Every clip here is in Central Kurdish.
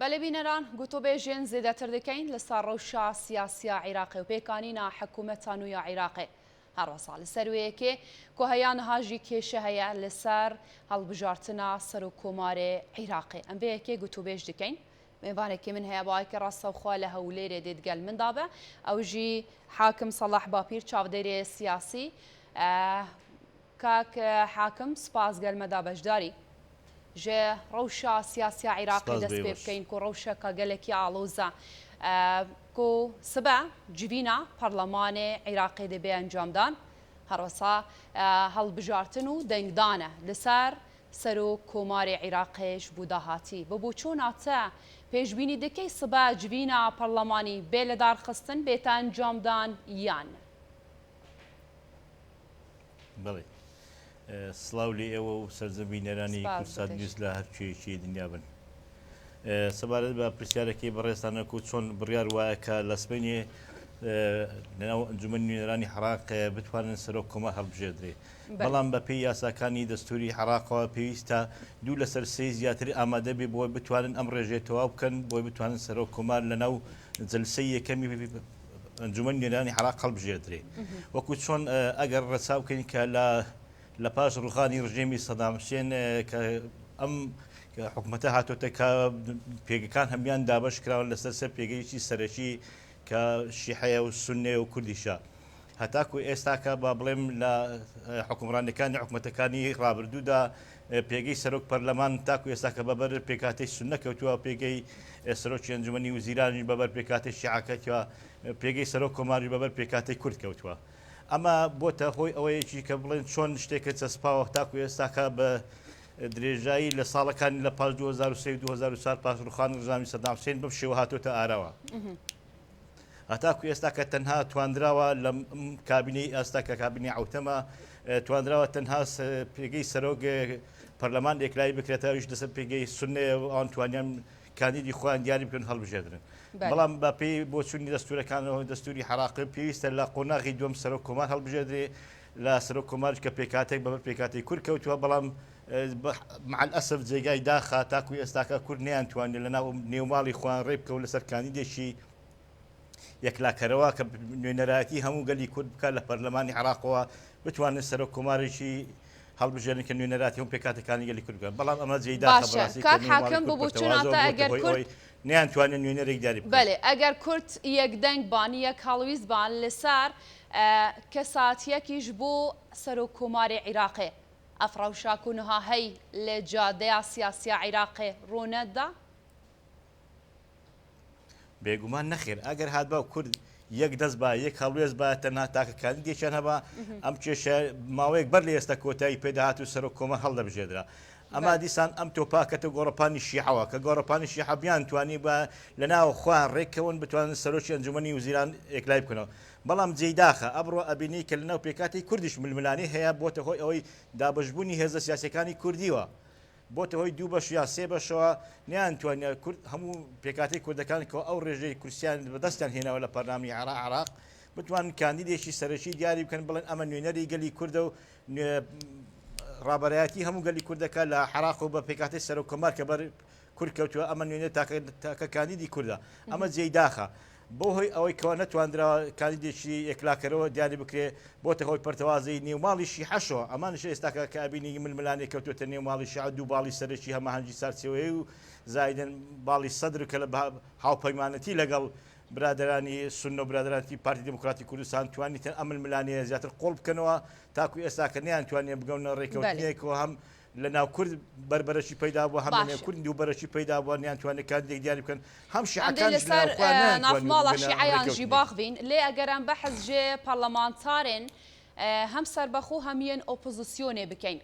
بەلێ بینەران، گوتوبێژێن زێدەتر دکەین لەسەر ڕەوشا سیاسیا عیراقێ و پێکانینا حکومەتا نویا عیراقێ. هەروەسا لەسەر وێ یەکێ کو هەیا نها ژی کێشە هەیە لەسەر هەڵبژارتنا سەرۆک کۆمارێ عیراقێ. ئەم ڤێ یەکێ گوتوبێژ دکەین. مێڤانێکی من هەیە باوەکێ ڕاستەوخوا لە هەولێرێ دێت گەل من دابە. ئەو ژی حاکم سەڵاح باپیر چاودێرێ سیاسی. کاک حاکم سپاس گەل مەدا بەشداری. ژە ڕەوشا سیاسیا عیراقێ سپاس دەست بۆ پێ ئێوەش. بکەین کو ڕەوشەکە گەلەکی ئاڵۆزە کو سبە جڤینا پەڕلەمانێ عیراقێ دێ بێ ئەنجامدان هەروەسا هەڵبژارتن و دەنگدانە لەسەر سەرۆک کۆمارێ عیراقێش بو داهاتی بە بۆچۆنا تە پێشبینی دکەی سبە جڤینا پەڕلەمانی بێ لەدارخستن بێتە ئەنجامدان یان؟ بەڵێ سڵاو لێ ئێوە و سەرجەم بینەرانی سپاس کوردسات بۆ نیوز تۆش. لە هەر کوێیەکی دنیا بن. سەبارەت بە پرسیارەکەی بەڕێزتان وەکو چۆن بڕیار وایە کە لە سبەینێ لەناو ئەنجومەنی نوێنەرانی عێراق بتوانن سەرۆک کۆمار هەڵبژێردرێ بەلێ. بەڵام بەپێی یاساکانی دەستوری عێراقەوە پێویستە دوو لەسەر سێی زیاتر ئامادە بێ بۆی بتوانن ئەم ڕێژەیە تەواو بکەن بۆی بتوانن سەرۆک کۆمار لەناو جەلسەی یەکەمی ئەنجومەنی نوێنەرانی عێراق هەڵبژێردرێ. وەکو چۆن ئەگەر ڕەچاو بکەین کە لە لە پاش ڕوخانی ڕژێمی سەدام حوسێن کە ئەم حکومەتە هاتۆتە کە پێگەکان هەمان دابەش کراون لەسەر سەر پێگەیەکی سەرەکی کە شیحەیە و سوننەیە و کوردیشە. هەتاکو ئێستاکە با بڵێم لە حکومڕانیەکانی حکومەتەکانی ڕابردوودا پێگەی سەرۆک پەرلەمان تاکو ئێستاکە بەبەر پێکهاتەی سوننە کەوتووە، پێگەی سەرۆکی ئەنجومەنی وزیرانیش بەبەر پێکهاتەی شیعە کەوتووە، پێگەی سەرۆک کۆماریش بەبەر پێکهاتەی کورد کەوتووە. ئەمە بۆتە هۆی ئەوەیەکی کە بڵێن چۆن شتێکە چەسپاوە تاکو ئێستاکە بە درێژایی لە ساڵەکانی لە پاش 2003 و 2004 پاش ڕوخانی ڕژامی سەدام حوسێن بەم شێوە هاتۆتە ئاراوە. هەتاکو ئێستا کە تەنها تواندراوە لە کابینەی ئێستا کە کابینەی عوتەمە تواندراوە تەنها پێگەی سەرۆک پەرلەمان یەکلایی بکرێتەوە ئەویش لەسەر پێگەی سوننەیە و ئەوان توانیان کاندیدی خۆیان دیاری بکەن هەڵبژێردرن بەڵام بە پێی بۆچوونی دەستورەکانەوە دەستوری عێراقی پێویستە لە قۆناغی دووەم سەرۆک کۆمار هەڵبژێردرێ لە سەرۆک کۆمارش کە پێکاتێک بەبەر پێکاتی کورد کەوتووە بەڵام مع الاسف جێگای داخە تاکو ئێستاکە کورد نەیانتوانیوە لەناو نێوماڵی خۆیان ڕێ بکەون لەسەر کاندیدێکی یەکلاکەرەوە کە نوێنەرایەتی هەموو گەلی کورد بکات لە پەرلەمانی عێراقەوە بتوانن سەرۆک کۆمارێکی هەڵبژێرن کە نوێنەراتی هەموو پێکهاتەکانی گەلی کورد بکات بەڵام ئەمە جێی داخە باشە بەڕاستی کە کاک نێوماڵی حاکم کورد بۆ پەرتەوازەوە بۆچووناتە بۆتە ئەگەر هۆی کورد ئەوەی نەیانتوانێت نوێنەرێک دیاری بکەن. بەلێ ئەگەر کورد یەک دەنگ بان یەک هەڵویست بان لەسەر کەساتیەکیش بۆ سەرۆک کۆماری عیراقێ ئەف ڕەوشا کو نها هەی لە جادەیا سیاسیا عیراقێ ڕۆ نەدا؟ بێگومان نەخێر، ئەگەر هاتبا و کورد یەک دەست با، یەک هەڵوێست با، تەنها تاکە کاندیدێکیان هەبا، ئەم کێشە ماوەیەک بەر لە ئێستا کۆتایی پێدەهات و سەرۆک کۆمار هەڵدەبژێردرا. ئەما دیسان ئەم تۆپە کەتە گۆڕەپانی شیعەوە، کە گۆڕەپانی شیعە بیانتوانی بە لە ناو خۆیان ڕێککەون بتوانن سەرۆکی ئەنجومەنی وزیران یەکلایی بکەنەوە. بەڵام جێی داخە ئەمڕۆ ئەبینی کە لە ناو پێکهاتەی کوردیش ململانێ هەیە بۆتە هۆی ئەوەی دابەشبوونی هێزە سیاسیەکانی کوردیوە بۆتە هۆی دوو بەش یا سێ بەشەوە نەیانتوانیە کورد هەموو پێکهاتەی کوردەکان کە ئەو ڕێژەی کورسیان بەدەستیان هێناوە لە پەرلەمانی عێراق بتوانن کاندیدێکی سەرەکی دیاری بکەن بڵێن ئەمە نوێنەری گەلی کوردە و ڕابەرایەتی هەموو گەلی کوردەکە لە عێراق و بە پێکهاتەی سەرۆک کۆمار کە بەر کورد کەوتووە ئەمە نوێنەر تاکە تاکە کاندیدی کوردە ئەمە جێی داخە بۆ هۆی ئەوەی کەوا نەتواندراوە کاندیدێکی یەکلاکەرەوە دیاری بکرێ بۆتە هۆی پەرتەوازەی نێو ماڵی شیعەشەوە ئەمانیش ئێستاکە کە ئەبینی ململانێ کەوتووەتە نێو ماڵی شیعە دوو باڵی سەرەکی هەماهەنگی چارچێوەیی و زایدن باڵی سەدر کە لە هاوپەیمانەتی لەگەڵ برادەرانی سوننە و برادەرانی پارتی دیموکراتی کوردستان توانیتن ئەم ململانێیە زیاتر قوڵ بکەنەوە تاکو ئێستاکە نەیانتوانیە بگەونە ڕێکەوتنێک و هەم لە ناو کورد بەربەرەکی پەیدا بووە، هەم لە نێو باشە. کورد دووبەرەکی پەیدا بووە، نەیانتوانی کاندیدێک دیاری بکەن، هەم ئەم دێ شیعەکانیش لە لەسەر ناو خۆیان ناف نەیانتوانیوە ماڵا بگەنە شیعەیان ژی ڕێککەوتنێک. باخڤین، لێ ئەگەر ئەم بەحس ژێ پەڕلەمانتارێن هەم سەربەخو هەم یێن ئۆپۆزسیۆنێ بکەین،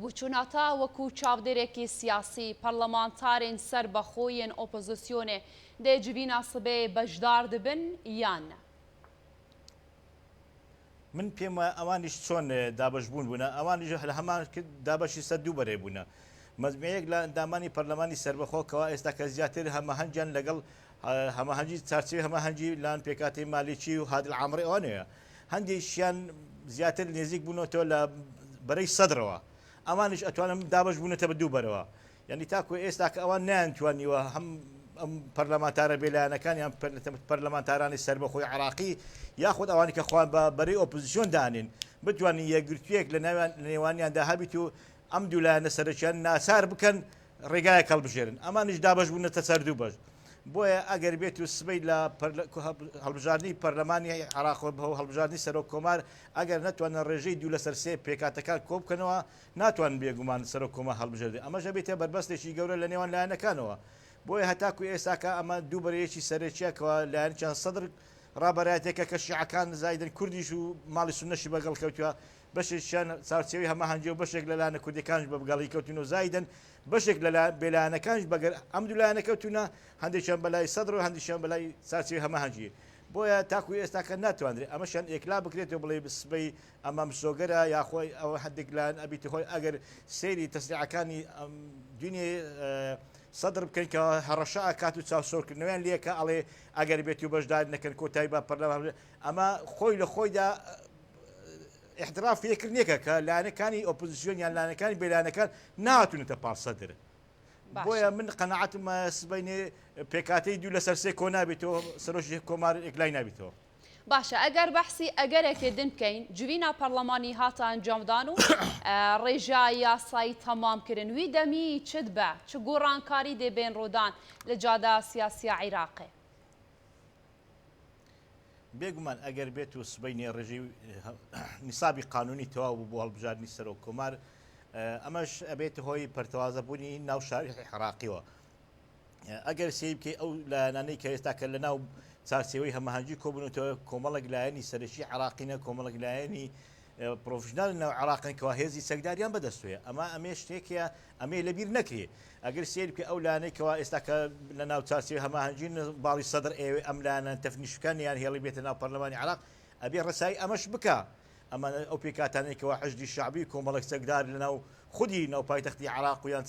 بوچونا تا وەکوو چاودێرێکی سیاسی، پەڕلەمانتارێن سەربەخۆ یێن ئۆپۆزسیۆنێ دێ جڤینا سبێ بەشدار دبن یان نە؟ من پێم وایە ئەوانیش چۆن دابەشبوون بوونە، ئەوانیش لە هەمان دابەشی سەر دوو بەرەی بوونە. مەجموعەیەک لە ئەندامانی پەرلەمانی سەربەخۆ کەوا ئێستا کە زیاتر هەماهەنگیان لەگەڵ هەماهەنگی چارچێوەی هەماهەنگی لان پێکهاتەی مالیکی و هادی العامری ئەوانەیە. هەندێکیان زیاتر نێزیک بوونەتەوە لە بەرەی سەدرەوە. ئەوانیش ئەتوانم دابەش بوونەتە بە دوو بەرەوە. یانی تاکو ئێستا کە ئەوان نەیانتوانیوە هەم. ئەم پەرلەمانتارە بێلایەنەکان یان پەرلەمانتارانی سەربەخۆی عراقی یاخود ئەوانی کە خۆیان بە بەرەی ئۆپۆزیسیۆن دانێن بتوانن یەکگرتوویەک لە ناویان لە نێوانیاندا هەبیت و ئەم دوو لایەنە سەرەکیان ناچار بکەن ڕێگایەک هەڵبژێرن ئەمانیش دابەش بوونەتە سەر دوو بەش بۆیە ئەگەر بێت و سبەی لە هەڵبژاردنی پەرلەمانی عراق و هەڵبژاردنی سەرۆک کۆمار ئەگەر نەتوانن ڕێژەی دوو لەسەر سێ پێکاتەکان کۆ بکەنەوە ناتوانن بێگومان سەرۆک کۆمار هەڵبژێردرێت ئەمەش ئەبێتە بەربەستێکی گەورە لە نێوان لایەنەکانەوە بۆیە هەتاکو ئێستاکە ئەمە دوو بەرەیەکی سەرەکیە کەوا لایەنێکیان سەدر ڕابەرایەتێکە کە شیعەکان زایدن کوردیش و ماڵی سوننەشی بەگەڵ کەوتوە بەشێکیان چارچێوەی هەماهەنگی و بەشێک لە لایەنە کوردیەکانیش بە بگەڵی کەوتون و زایدن بەشێک لە بێلایەنەکانیش بەگەر ئەم دوو لایەنە کەوتونە هەندێکیان بەلای سەدر و هەندێکیان بەلای چارچێوەی هەماهەنگی بۆیە تاکو ئێستاکە ناتوانرێت ئەمەشیان ئێکلا بکرێتەوە بڵێ سبەی ئەمە مسۆگەرە یاخۆی ئەوە هەندێک لایەن ئەبیتە هۆی ئەگەر سەیری تەسریعەکانی دوینێ سەدر بکەین کە هەڕەشە ئەکات و چاوسۆرکردنەوەیان لێکە ئەڵێ ئەگەر بێت و بەشداری نەکەن کۆتایی بە پەرلەمان ئەمە خۆی لە خۆیدا احتراف پێکردنێکە کە لایەنەکانی ئۆپۆزیسیۆن یان لایەنەکانی بێلایەنەکان ناتونێتە پاڵ سەدر بۆیە من قەنەعەتم سبەینێ پێکاتەی دوو لەسەر سێ کۆ نابێتەوە سەرۆکی کۆمار یەکلای نابێتەوە. باشە ئەگەر بەحسی ئەگەرێکێ دن بکەین جڤینا پەرلەمانی هاتە ئەنجامدان و ڕێژە یاسایی تەمام کرن وی دەمی چ دبە چ گۆڕانکاری دێ بێن ڕوودان لە جادە سیاسیا عیراقێ؟ بێگومان ئەگەر بێت و سبەینێ ڕێژەی نیسابی قانونی تەواو بوو بۆ هەڵبژاردنی سەرۆک کۆمار ئەمەش ئەبێتە هۆی پەرتەوازەبوونی ناو شاری عێراقیەوە ئەگەر سەیر بکەی ئەو لایەنانەی کە ئێستا کە لە ناو چارچێوەی هەماهەنگی کۆبوونەتەوە کۆمەڵێک لایەنی سەرەکی عراقینە کۆمەڵێک لایەنی پرۆفشنال ناو عراقن کەوا هێزی چەکداریان بەدەستوەیە ئەمە ئەمێ شتێکە ئەمێ لەبیر نەکرێ ئەگەر سیر بکە ئەو لایەنەی کەوا ئێستا کە لە ناو چارچێوەی هەماهەنگین باڵی سەدر ئەیەوێ ئەم لایەنە تەفنیشکان یان هێڵی بێتە ناو پەرلەمانی عراق ئەبێ ڕەچاوی ئەمەش بکا ئەمە ئەو پێکهاتانەی کەوا حەشدی شەعبی و کۆمەڵێک چەکدار لە ناو خودی ناو پایتەختی عراق و یان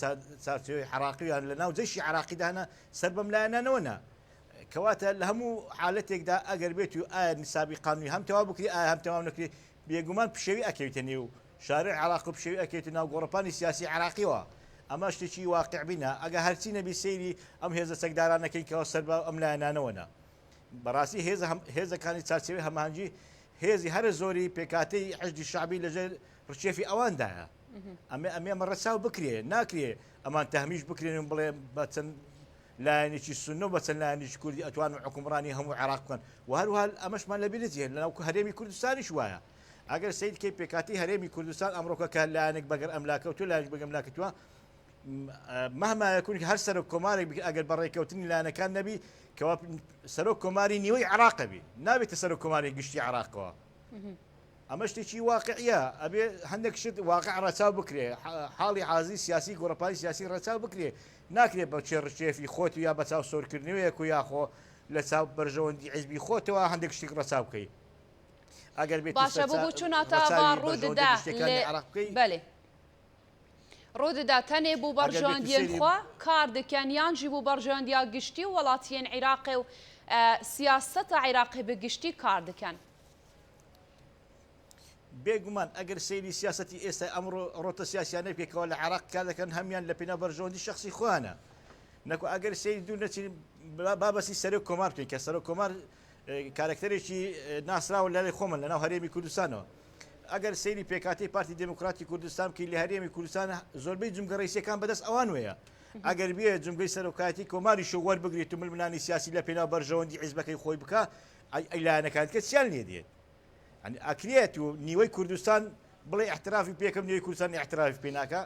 چارچێوەی عراقی و یان لە ناو جەیشی عراقیدا هەنە سەر بەم لایەنانەوە نا کەواتە لە هەموو حالەتێکدا ئەگەر بێت و ئایا نیسابی قانونی هەم تەواو بکری ئایا هەم تەواو نەکری بێگومان پشێوی ئەکەویتە نێو شارع عراق و پشێوی ئەکەویتە ناو گۆڕەپانی سیاسی عراقیەوە ئەمە شتێکی واقعبینە ئەگە هەرچی نەبی سەیری ئەم هێزە چەکدارانەکەین کەەوە سەر بە ئەم لایەنانەوە نا بەڕاستی هێزە هێزەکانی چارچێوەی هەماهەنگی هێزی هەرە زۆری پێکهاتەی حەشدی شەعبی لەژێر ڕکێفی ئەواندایە. ئەمێ ئەمێ ئەمە ڕەچاو بکرێ ناکرێ ئەمان تەهمیش بکرێن و بڵێ بە چەند لایەنێکی سوننە و بە چەند لایەنێکی کوردی ئەتوانن حوکمڕانی هەموو عێراق بکەن و هەروەها ئەمەشمان لەبیر نەچێت لەناو هەرێمی کوردستانیش وایە ئەگەر سەیر کەی پێکهاتەی هەرێمی کوردستان ئەمڕۆکە کە لایەنێک بەگەر ئەم لاکەوتووە لایەنێک بەگەر ئەم لاکەوتووە مهما يكون هەر سەرۆک کۆمارێک بی ئەگەر بە ڕێککەوتنی لایەنەکان نەبی کەوا سەرۆک کۆماری نیوەی عراقە بی نابێتە سەرۆک کۆماری گشتی عراقەوە ئەمە شتێکی واقعیە ئەبێ هەندێک شت واقع ڕەچاو بکرێ حاڵی حازی سیاسی گۆڕەپانی سیاسی ڕەچاو بکرێ ناکرێ بە چێ ڕچێفی خۆت و یا بە چاو سۆرکردنەوەیەک و یاخۆ لە چاو بەرژەوەندی حزبی خۆتەوە هەندێک شتێک ڕەچاو بکەی ئەگەر بێت باشە بۆ بۆچووناتە بەرژەوەندی ڕوودەدا گشتەکانی عراق بکەی بەێ ڕوودەدا تەنێ بۆ ئەگەر بێت و بەرژەوەندیەن سەیری خوە کار دکەن یان ژی بۆ بەرژەوەندیا گشتی و وەڵاتیەن عیراقێ و سیاسەتە عیراقێ بە گشتی کار دکەن. بێگومان ئەگەر سەیری سیاسەتی ئێستای ئەم ڕۆتە سیاسیانە بکەی کەوا لە عێراق کار دەکەن هەمیان لە پێناو بەرژەوەندی شەخسی خۆیانە نەکو ئەگەر سەیری دوور نەچین با باسی سەرۆک کۆمار بکەین کە سەرۆک کۆمار کارەکتەرێکی ناسراوە لەلای خۆمان لەناو هەرێمی کوردستانەوە ئەگەر سەیری پێکهاتەی پارتی دێموکراتی کوردستان بکەی لە هەرێمی کوردستان زۆربەی جومگە ڕئیسیەکان بەدەست ئەوانوەیە. ئەگەر بێ جومگەی سەرۆکایەتی کۆماریش وەربگرێت و ململانی سیاسی لە پێناو بەرژەوەندی حیزبەکەی خۆی بکا ئەی لایەنەکانی دیکە چیان لێ دێت؟ یانی ئەکرێت و نیوەی کوردستان بڵێ ئیعترافی پێکەم نیوەی کوردستان ئیعترافی پێ ناکا؟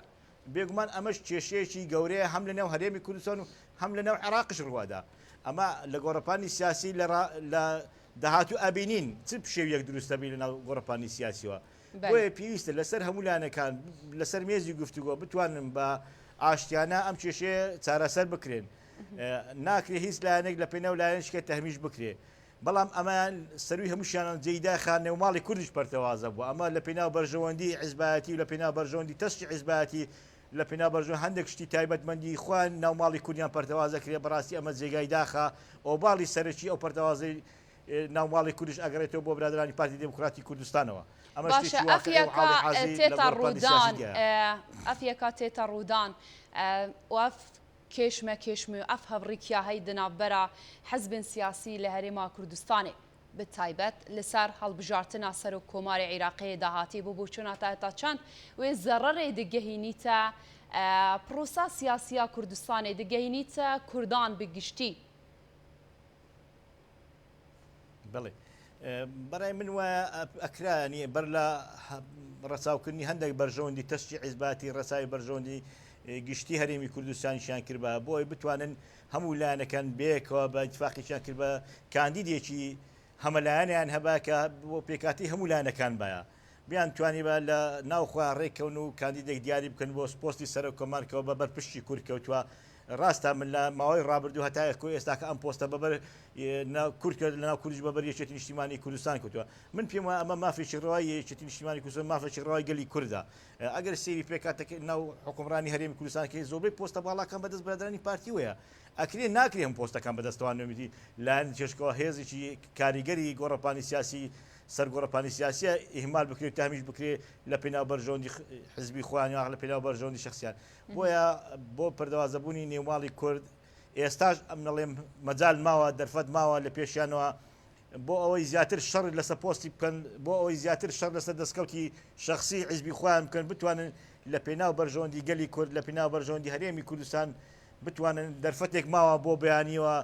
بێگومان ئەمەش کێشەیەکی گەورەیە هەم لەنێو هەرێمی کوردستان و هەم لەنێو عێراقیش ڕووادا. ئەمە لە گۆڕەپانی سیاسی لە لە داهاتوو ئەبینین چ پشێویەک دروست دەبی لەناو گۆڕەپانی سیاسیەوە. بۆیە پێویستە لەسەر هەموو لایەنەکان لەسەر مێزی گفتوگۆ بتوانن بە ئاشتیانە ئەم کێشەیە چارەسەر بکرێن. ناکرێ هیچ لایەنێک لە پێناو لایەنێکە تەهمیش بکرێ. بەڵام ئەمەیان سەرووی هەمووشیانەوە جێی داخە نێوماڵی کوردیش پەرتەوازە بووە، ئەمە لە پێناو بەرژەوەندی حیزبایەتی و لە پێناو بەرژەوەندی تەسکی حیزبایەتی لە پێناو بەرژەوەندی هەندێک شتی تایبەتمەندی خۆیان ناوماڵی کوردیان پەرتەوازە کرێ، بەڕاستی ئەمە جێگای داخە، ئۆباڵی سەرەکی ئەو پەرتەوازەی ناوماڵی کوردیش ئەگەڕێتەوە بۆ برادەرانی پارتی دێموکراتی کوردستانەوە، ئەمە باشە شتێکی ئەف واقیعی و یەکا حاڵی حازری لە تێتە گۆڕەپانی ڕوودان سیاسیدایە. ئەف یەکا تێتە ڕوودان و ئەف. کێشمەکێشم و ئەف هەڤڕیکیا هەی د ناڤبەرا حزبێن سیاسی لە هەرێما کوردستانێ bi taybet li ser هەڵبژارتنا سەرۆک کۆمارê عیراقێ داهاتی بۆ بۆچوونا تا هەتا چەند وێ زەڕەرێ دگەهینیتە پرۆسا سیاسیا کوردستانێ دگەهینیتە کوردان bi گشتی. بەڵێ بەڕای من وایە ئەکرا ینی بەر لە ڕەچاوکردنی هەندێک بەرژەوەندی تەسکی حیزباتی ڕەچاوی بەرژەوەندی گشتی هەرێمی کوردستانیشیان کردبا بۆ ئەوەی بتوانن هەموو لایەنەکان بەیەکەوە بە ئیتفاقێکیان کرد بە کاندیدێکی هەمەلایەنیان هەبا کە بۆ پێکاتی هەموو لایەنەکان باە بیان توانیبا لە ناو خۆیان ڕێککەون و کاندیدێک دیاری بکەن بۆ پۆستی سەرۆک کۆمار کەوە بە بەر پشتی کورد کەوتووە ڕاستە من لە ماوەی ڕابردوو هەتا ئێکۆ ئێستاکە ئەم پۆستە بەبەر کورد کرد لەناو کوردیش بەبەر یەکێتی نیشتیمانی کوردستان کەوتووە من پێم وایە ئەمە مافێکی ڕەوای یەکێتی نیشتیمانی کوردستان مافێکی ڕەوای گەلی کوردە ئەگەر سەیری پێکهاتەکە ناو حکومڕانی هەرێمی کوردستان کەی زۆربەی پۆستە باڵاکان بەدەست برادرانی پارتیوەیە ئەکرێ ناکرێ هەم پۆستەکان بەدەستەوە نەبێتی لایەن چێشکەوە هێزێکی کاریگەری گۆڕەپانی سیاسی سەر گۆڕەپانی سیاسیە ئیهمال بکرێت تهمیش بکرێت لە پێناو بەرژەوەندی حزبی خۆیان یاخ لە پێناو بەرژەوەندی شخصیان بۆیە بۆ پردەوازەبوونی نێوماڵی کورد ئێستاش ئەم نەڵێم مەجال ماوە دەرفەت ماوە لە پێشیانەوە بۆ ئەوەی زیاتر شەڕ لەسەر پۆستی بکەن بۆ ئەوەی زیاتر شەڕ لەسەر دەستکەوتی شخصی حزبی خۆیان بکەن بتوانن لە پێناو بەرژەوەندی گەلی کورد لە پێناو بەرژەوەندی هەرێمی کوردستان بتوانن دەرفەتێک ماوە بۆ بەیانیەوە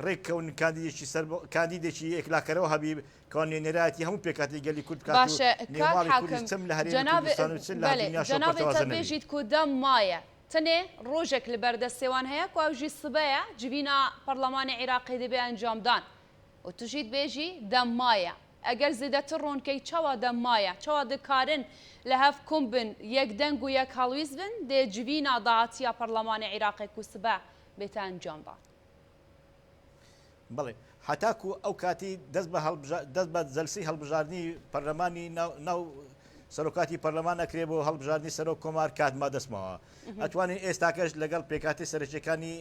ڕێککەون کاندیدێکی سەر کاندیدێکی یەکلاکەرەوە هەبی کەوا نوێنەرایەتی هەموو پێکهاتەی گەلی کورد بکات و باشە کاک نێوماڵی کوردیش حاکم چم لە هەرێمی جەنابێ کوردستان و چ لە بەلێ دنیاشەوە جەنابێ پەرتەوازە تە نەبی. بێژیت کو دەم مایە تنێ ڕۆژێک لە بەر دەستێ وان هەیە کو ئەو ژی سبەیە جڤینا پەڕلەمانێ عیراقێ دبێ ئەنجام دان و تو ژیت بێژی دەم مایە ئەگەر زێدەتر ڕۆن کەی چەوا دەم مایە چەوا دکارن لە هەڤ کوم بن یەک دەنگ و یەک هەڵویست بن دێ جڤینا داهاتیا پەڕلەمانێ عیراقێ کو سبە بێتە ئەنجام دان. بەڵێ هەتاکو ئەو کاتی دەست بە دەست بە جەلسەی هەڵبژاردنی پەرلەمانی ناو سەرۆکاتی پەرلەمان ئەکرێ بۆ هەڵبژاردنی سەرۆک کۆمار کات ما دەستمەوە ئەتوانین ئێستاکەش لەگەڵ پێکاتی سەرەکیەکانی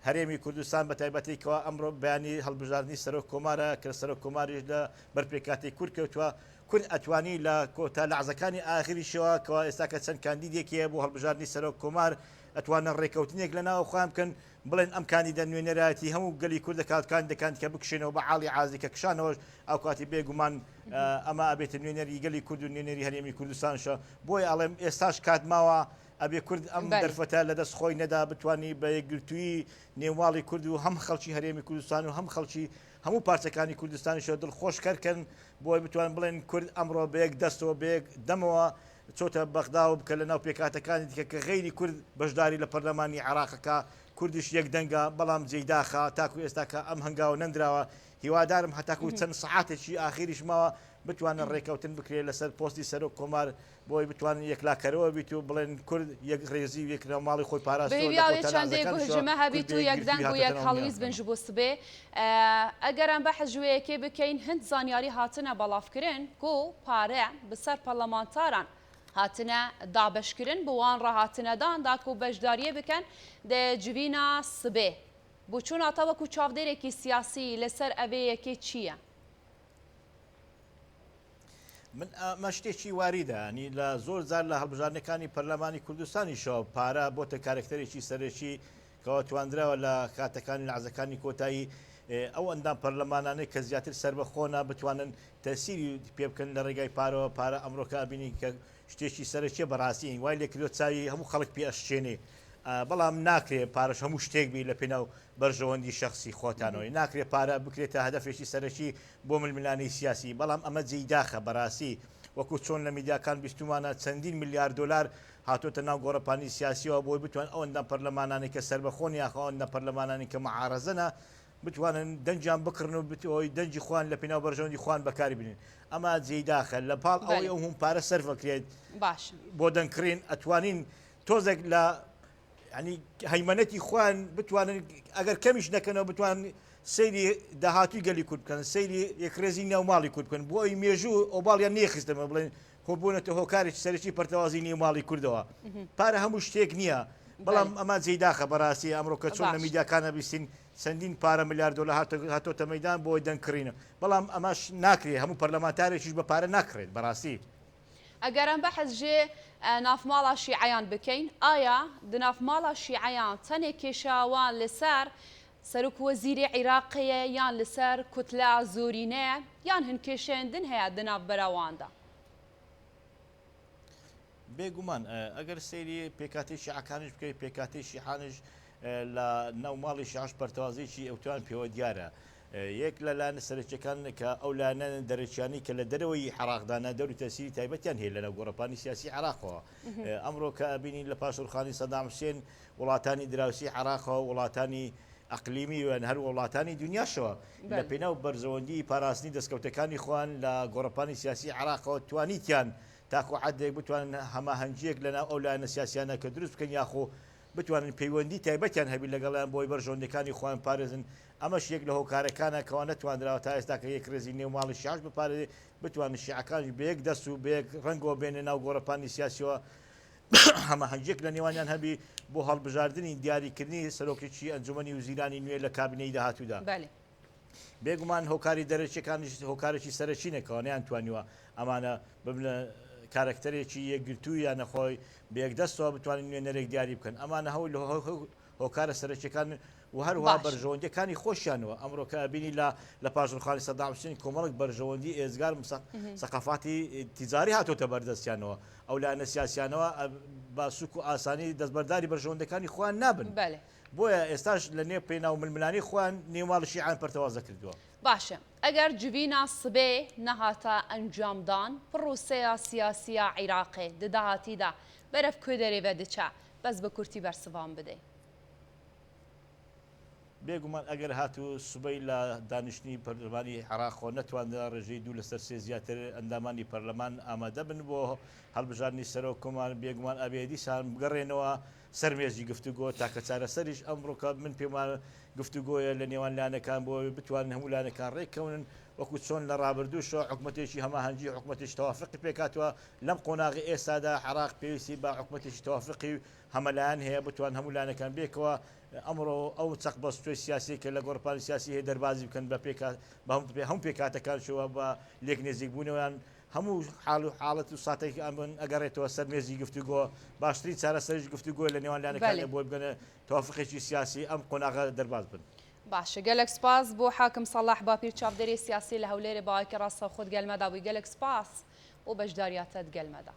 هەرێمی کوردستان بە تایبەتی کەوا ئەمڕۆ بەیانی هەڵبژاردنی سەرۆک کۆمارە کە سەرۆک کۆماریش لە بەر پێکاتی کورد کەوتووە کورد ئەتوانی لە کۆتا لەعزەکانی ئاخریشەوە کەوا ئێستاکە چەند کاندیدێک هەیە بۆ هەڵبژاردنی سەرۆک کۆمار ئەتوانن ڕێککەوتنێک لە ناو خۆیان بکەن بڵێن ئەم کاندیدە نوێنەرایەتی هەموو گەلی کورد دەکات، کاندیدەکانی دیکە بکشێنەوە بە عاڵی عازی کە کشانەوەش ئەوکاتی بێ گومان ئەمە ئەبێتە نوێنەری گەلی کورد و نوێنەری هەرێمی کوردستانشە. بۆیە ئەڵێم ئێستاش کات ماوە ئەبێ کورد ئەم دەرفەتە لە دەست خۆی نەدا بتوانی بە یەکگرتوویی نێوماڵی کورد و هەم خەڵکی هەرێمی کوردستان و هەم خەڵکی هەموو پارچەکانی کوردستانیشەوە دڵخۆشکەر کەن بۆی بتوان بڵێن کورد ئەمڕۆ بە یەک دەستەوە بە یەک دەمەوە چۆتە بەغداوە بکە لە ناو پێکهاتەکانی دیکە کە غەیری کورد بەشداری لە پەرلەمانی عێراقەکە کوردیش یەک دەنگە بەڵام جێی داخە تاکو ئێستاکە ئەم هەنگاوە نەندراوە هیوادارم هەتاکو چەند سەعاتێکی ئاخیریش ماوە بتوانن ڕێکەوتن بکرێت لەسەر پۆستی سەرۆک کۆمار بۆی بتوانن یەکلاکەرەوە بیت و بڵێن کورد یەک ڕێزی و یەک ماڵی خۆی پاراستووە لە بەهیویا وێ کۆتا چەندێ لەحزەکانیشەوە گوهجمە کورد هەبیت بە و یەک یەکگرتووی دەنگ و هاتۆتە یەک ناو هەڵویست بن میانکەمە. ژ بۆ سبێ ئەگەر ئەم بەحس ژ وێ یەکێ بکەین هند زانیاری هاتنە بەڵاڤکرن کو پارە بسەر پەرلەمانتاران هاتنە دابەشکرن بە وان ڕە هاتنە دان داکو بەشداریێ بکەن دە جڤینا سبێ بوچونا تە وەکو چاڤدێرێکی سیاسی لەسەر ئەڤێ یەکێ چییە؟ من ئەمە شتێکی واریدە ینی لە زۆر جار لە هەڵبژاردنەکانی پەرلەمانی کوردستانیشەوە پارە بۆتە کارەکتەرێکی سەرەکی کەوا تواندراوە لە کاتەکانی لەعزەکانی کۆتایی ئەو ئەندام پەرلەمانانەی کە زیاتر سەربەخۆنە بتوانن تەسیری پێ بکەن لە ڕێگای پارەوە پارە ئەمڕۆکە ئەبینین کە شتێکی سەرەکیە بەڕاستی وای لێکردوە چاوی هەموو خەڵک پێ ئەشچێنێ بەڵام ناکرێ پارەش هەموو شتێک بی لە پێناو بەرژەوەندی شەخسی خۆتانەوەی ناکرێ پارە بکرێتە هەدەفێکی سەرەکی بۆ ململانێی سیاسی بەڵام ئەمە جێی داخە بەراستی وەکو چۆن لە میدیاکان بیستومانە چەندین ملیار دۆلار هاتۆتە ناو گۆڕەپانی سیاسیەوە بۆی بتوان ئەو ئەندام پەرلەمانانەی کە سەربەخۆن یاخۆ ئەو ئەندام پەرلەمانانەی کە معارەزەنە بتوانن دەنگیان بکڕن و بتەوەی دەنگی خۆیان لە پێناو بەرژەوەندی خۆیان بەکاری بنێن ئەمە جێی داخە لە پاڵ ئەوەی بەلێ ئەو هەم پارە سەرف ئەکرێت باشە. بۆ دەنگ کڕین ئەتوانین تۆزێک لە یانی هەیمەنەتی خۆیان بتوانن ئەگەر کەمیش نەکەنەوە بتوان سەیری داهاتوی گەلی کورد بکەن سەیری یەکڕێزی ناو ماڵی کورد بکەن بۆ ئەوی مێژوو ئۆباڵیان نێخستەمە بڵێن خۆ بوونەتە هۆکارێکی سەرەکی پەرتەوازی نێو ماڵی کوردەوە پارە هەموو شتێک نییە بەڵام ئەمە جێی داخە بەڕاستی ئەمڕۆ کە چۆن لە میدیاکانە بیستین چەندین پارە ملیار دۆلار هاتۆتە مەدان بۆی دەنگ کڕینە بەڵام ئەمەش ناکرێ هەموو پەرلەمانتارێکیش بە پارە ناکڕێت بەڕاستی. ئەگەر ئەم بەحس ژێ ناف ماڵا شیعەیان بکەین ئایا دناف ماڵا شیعەیان تەنێ کێشە وان لەسەر سەرۆک وەزیری عیراقێیە یان لەسەر کوتلە زۆرینەیە یان هن کێشەیەن دن هەیە دناف بەرا واندا؟ بێگومان ئەگەر سەیری پێکهاتەی شیعەکانیش بکەیت پێکهاتەی شیعانیش لە ناو ماڵی شیعەش پەرتەوازەیەکی ئەوتۆیان پێوە دیارە. یەک لە لایەنە سەرەکیەکان کە ئەو لایەنە دەرەکیانەی کە لە دەرەوەی عێراقدانە دەور و تەسیری تایبەتیان هەیە لەناو گۆڕەپانی سیاسی عێراقەوە. ئەمڕۆ کە ئەبینین لە پاش ڕوخانی سەدام حوسێن وڵاتانی دراوسێی عێراقەوە وڵاتانی ئەقلیمی و هەر وڵاتانی دنیاشەوە لە پێناو بەرژەوەندی پاراستنی دەستکەوتەکانی خۆیان لە گۆڕەپانی سیاسی عێراقەوە توانیتیان تاکو حەدێک بتوانن هەماهەنگییەک لەناو ئەو لایەنە سیاسیانە کە دروست بکەن یاخۆ بتوانن پەیوەندی تایبەتیان هەبی لەگەڵیان بۆی بەرژەوەندیەکانی خۆیان پارێزن، ئەمەش یەک لە هۆکارەکانە کەوا نەتوانراوە تا ئێستاکە یەکڕێزی نێو ماڵی شیعەش بپارێزێ، بتوانن شیعەکانیش بە یەک دەست و بە یەک ڕەنگەوە بێنە ناو گۆڕەپانی سیاسیەوە هەماهەنگیەک لە نێوانیان هەبی بۆ هەڵبژاردنی دیاریکردنی سەرۆکێکی ئەنجومەنی وزیرانی نوێ لە کابینەی داهاتوودا. بەلێ. بێگومان هۆکاری دەرەکیەکانیش هۆکارێکی سەرەکینە کەوا نەیانتوانیوە ئەمانە ببنە کارەکتەرێکی یەکگرتوو یان خۆی بە یەکدەستەوە بتوانن نوێنەرێک دیاری بکەن ئەمانە هەوو لە هۆکارە سەرەکیەکان و هەروها باشە. بەرژەوەندیەکانی خۆشیانەوە ئەمڕۆ کە ئەبینی لە لە پاش ڕوخانی سەدام حوسێن کۆمەڵێک بەرژەوەندی ئێجگار سەقافاتی تیجاری هاتۆتە بەردەستیانەوە ئەو لایەنە سیاسیانەوە بە سوک و ئاسانی دەستبەرداری بەرژەوەندەکانی خۆیان نابن. بەلێ. بۆیە ئێستاش لە نێو پێناو ململانێی خۆیان نێو ماڵی شیعەیان پەرتەوازە کردووە. باشە ئەگەر جڤینا سبێ نەهاتە ئەنجامدان پڕوسەیا سیاسییا عیراقێ د داهاتیدا بەرەڤ کوێ دەرێ ڤە دچە؟ بەس بە کورتی بەرسڤان بدەی. بێگومان ئەگەر هاتوو سبەی لە دانیشتنی پەرلەمانی عێراقەوە نەتوانرا ڕێژەی دوو لەسەر سێ زیاتر ئەندامانی پەرلەمان ئامادە بن بۆ هەڵبژاردنی سەرۆک کۆمار بێگومان ئەبێ دیسان بگەڕێنەوە سەر مێزی گفتوگۆ، تاکە چارەسەریش ئەمڕۆکە من پێموایە گفتوگۆیە لە نێوان لایەنەکان بۆ ئەوەی بتوانن هەموو لایەنەکان ڕێککەون وەکو چۆن لە ڕابردووشەوە حکومەتێکی هەماهەنگی حکومەتێکی تەوافقی پێکهاتووە لەم قۆناغی ئێستادا عێراق پێویستی بە حکومەتێکی تەوافقی هەمەلایەن هەیە بتوان هەموو لایەنەکان بێکەوە ئەمڕۆ ئەو چەقبەستووی سیاسی کە لە گۆڕپانی سیاسی هەیە دەربازی بکەن بە پێکات بە هەموو پێکهاتەکانشەوە بە لێک نێزیکبوونەوەیان هەموو حاڵ و حاڵەت و ساتێکی ئەمن ئەگەڕێتەوە سەر مێزی گفتوگۆ، باشترین چارەسەریش گفتوگۆیە لە نێوان لایەنەکان بۆی بگەنە تەوافقێکی سیاسی ئەم قۆناغە دەرباز بن. باشە گەلەک سپاس بۆ حاکم سەڵاح باپیر چاودێری سیاسی لە هەولێرێ باوەکی ڕاستەوخۆت گەلمەدا بووی گەلەک سپاس بۆ بەشداریاتەت گەلمەدا.